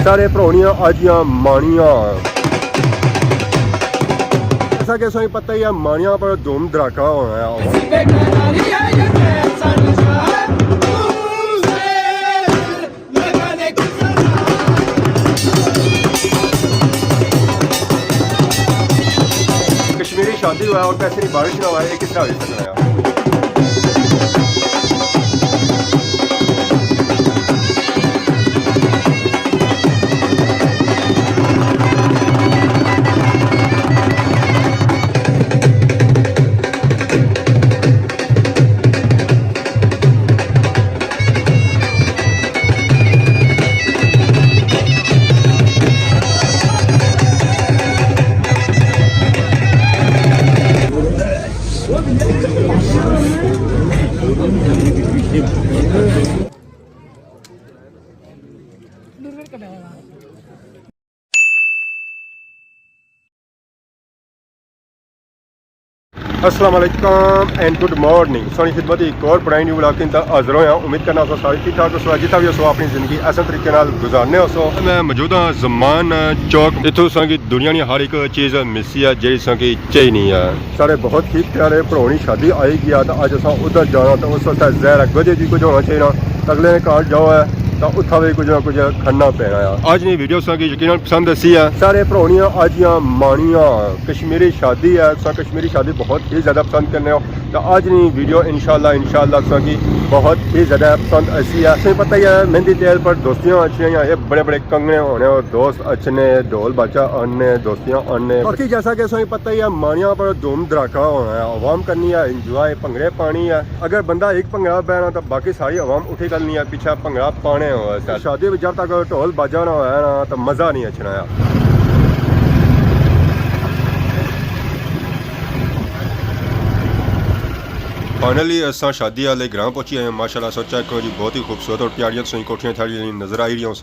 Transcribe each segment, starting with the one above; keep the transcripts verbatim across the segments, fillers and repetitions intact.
سارے پرونیاں آجیاں مانیاں۔ جیسا کہ سوئی پتہ ہی ہے، مانیاں پر دھوم دھڑاکہ ہونا ہے۔ کشمیری شادی ہوا ہے اور پیسے کی بارش نہ ہوا ہے، یہ کس طرح ہو سکتا ہے؟ السلام علیکم اینڈ گڈ مارننگ۔ سوہنی خدمت ایک اور برانڈ نیو ولاگ کن تا حاضر ہویا۔ امید کرنا سو سارے ٹھیک ٹھاک ہو سو، جتھا بھی ہو سو اپنی زندگی احسن طریقے نال گزارنے ہو سو۔ میں موجود ہاں زمان چوک، اتھوں ساں کی دنیا نی ہر ایک چیز ملسی ہے جیڑی ساں کی چاہیے نہیں ہے۔ سارے بہت ٹھیک، پیارے پرونی شادی آئی گیا، تو اج اساں ادھر جانا، تو اس واسطے ظاہر ہے گجے جی کچھ ہونا چاہیے، اگلے نے گھر جاؤ ہے تو اتھا بھی کچھ نہ کچھ کھانا پینا ہے۔ اج نی ویڈیو تساں کی یقیناً پسند اسی ہے۔ سارے پرونیاں آجیاں مانیاں، کشمیری شادی ہے، تساں کشمیری شادی بہت ہی زیادہ پسند کرنے ہو، تو اج نی ویڈیو انشاءاللہ، انشاءاللہ تساں کی بہت ہی زیادہ پسند اسی ہے۔ تساں پتہ ہی ہے مہندی تیل پر دوستیاں اچھیاں، یہ بڑے بڑے کنگنے ہونے اور دوست اچھنے، ڈھول باجا آنے، دوستیاں آنے۔ باقی جیسا کہ تساں پتہ ہی ہے، مانیاں پر دھوم دھڑاکہ ہونا ہے، عوام کرنی ہے انجوائے، بھنگڑے پانی ہے۔ اگر بندہ ایک بھنگڑا بہنا تو باقی ساری عوام اٹھی کرنی ہے، پیچھے بھنگڑا پانے ہوئے۔ شادی وچ جب تک ڈھول باجا نہ ہویا نا تو مزہ نہیں اچھنا ہے۔ فائنلی اساں شادی والے گراں پہنچی آئے ہیں۔ ماشاءاللہ سو چیک کرو جی، بہت ہی خوبصورت اور پیاریاں تساں کوٹھیاں تھاڑیاں نظر آئی رہی ہوں۔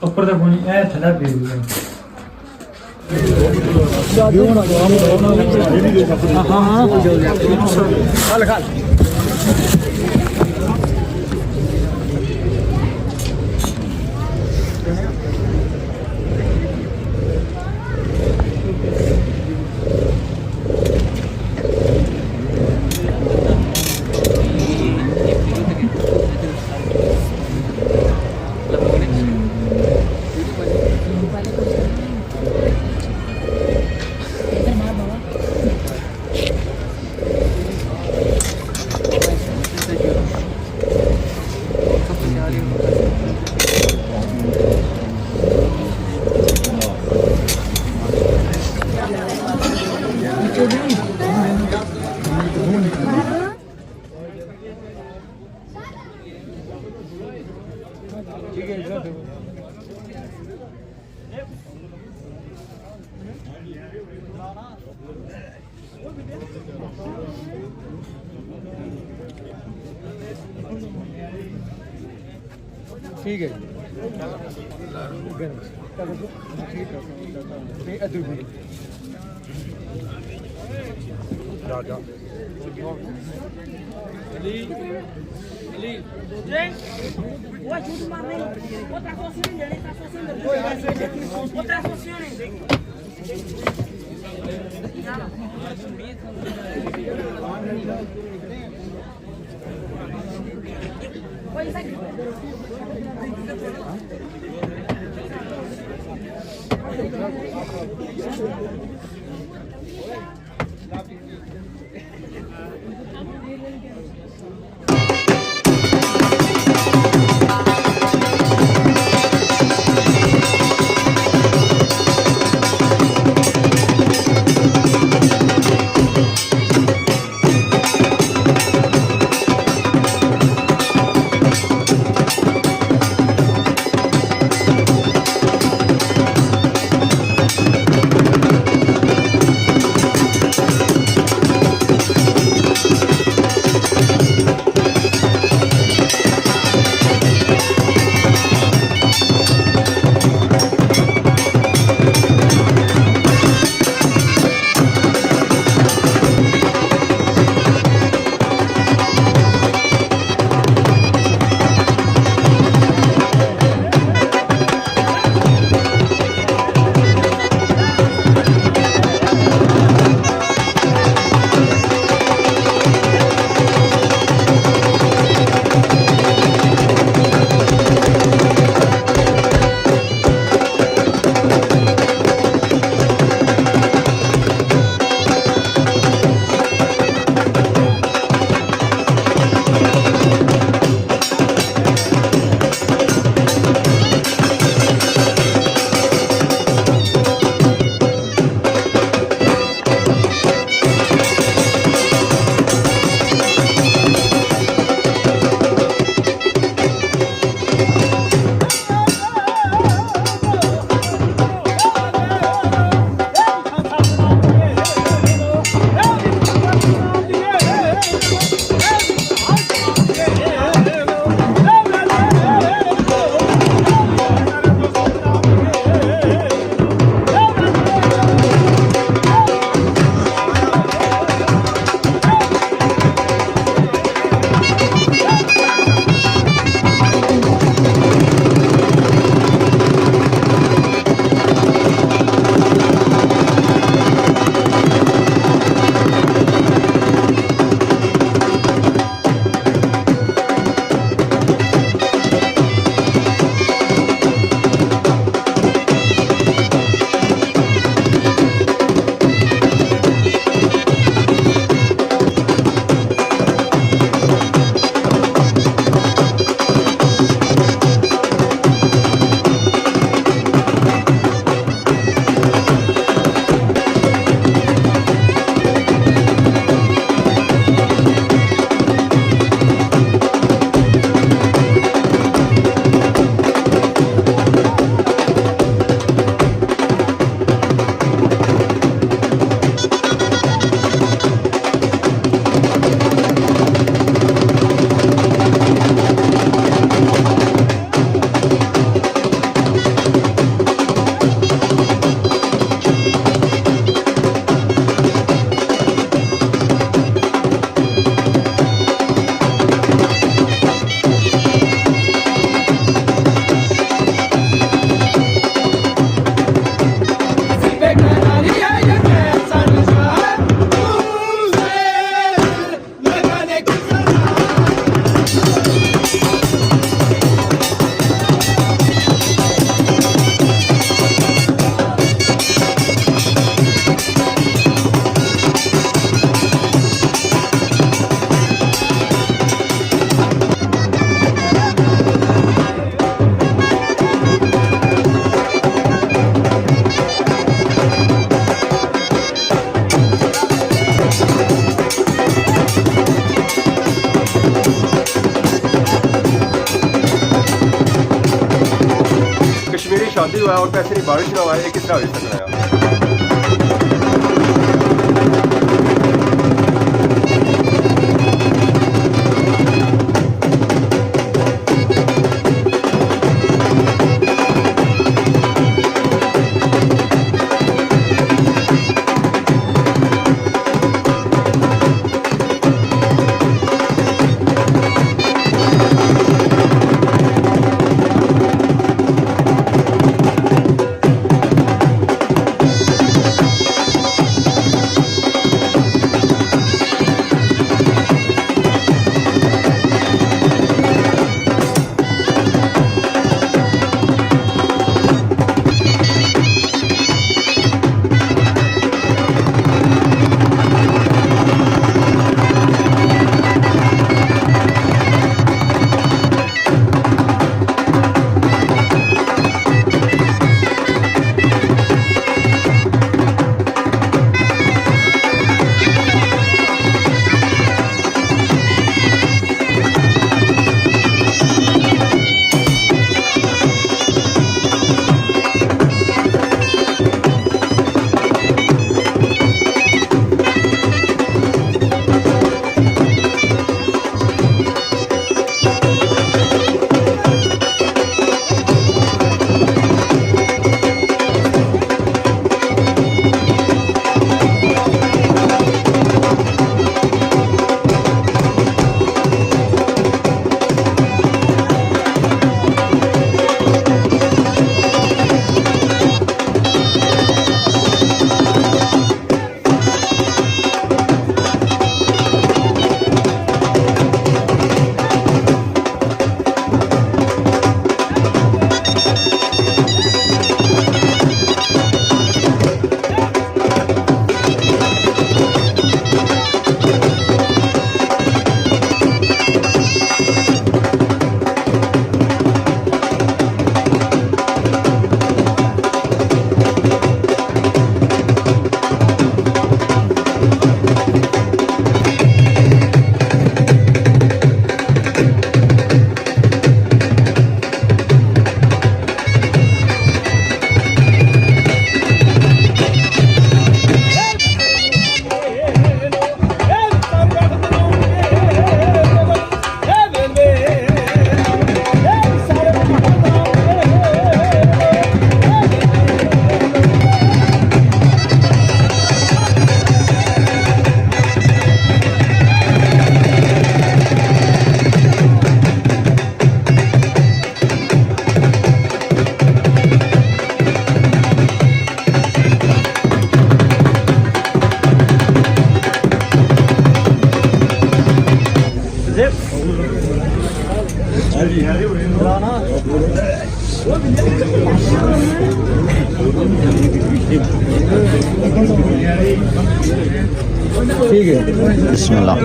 اوپر تے پانی اے تھلے پی گیا۔ ٹھیک ہے۔ جا، جا۔ کشمیری شادی ہوئے اور پیسے نی بارش نہ ہوئے، یہ کس طرح ہو سکتا ہے؟ ٹھیک ہے۔ بسم اللہ۔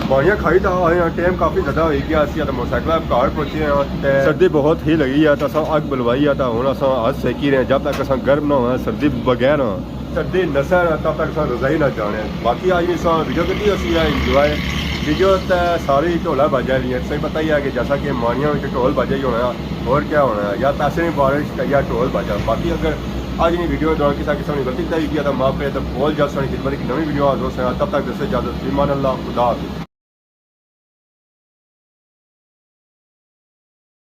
مانیاں کھائی تاں آئے آں، ٹائم کافی زیادہ ہوئی گیا، اسی تے موٹر سائیکل گھر پہنچے آں تے سردی بہت ہی لگی ہے، تے اساں اگ بلوائی ہے، تے ہن اساں ہتھ سیکی رہے ہیں۔ جب تک اساں گرم نہ ہوئے، سردی بغیر ہاں، سردی نسا نہ، تب تک اساں رضائی نہ جانے۔ باقی اج نی اساں ویڈیو کیتی، اسی ہے انجوائے۔ ویڈیو تے ساری ڈھولا باجا لیاں، تساں پتہ ہی ہے کہ جیسا کہ مانیاں وچ ڈھول باجا ہی ہونا ہے، اور کیا ہونا ہے، یا پیسے نی بارش یا ڈھول باجا۔ باقی اگر اج نی ویڈیو دوران کسا قسم نی غلطی کوتاہی ہوئی ہے تاں معاف کرے، تے بہت جلد تساں نی خدمت اچ نویں ویڈیو حاضر ہوساں۔ تب تک دیسو اجازت، فی امان اللہ، خدا حافظ۔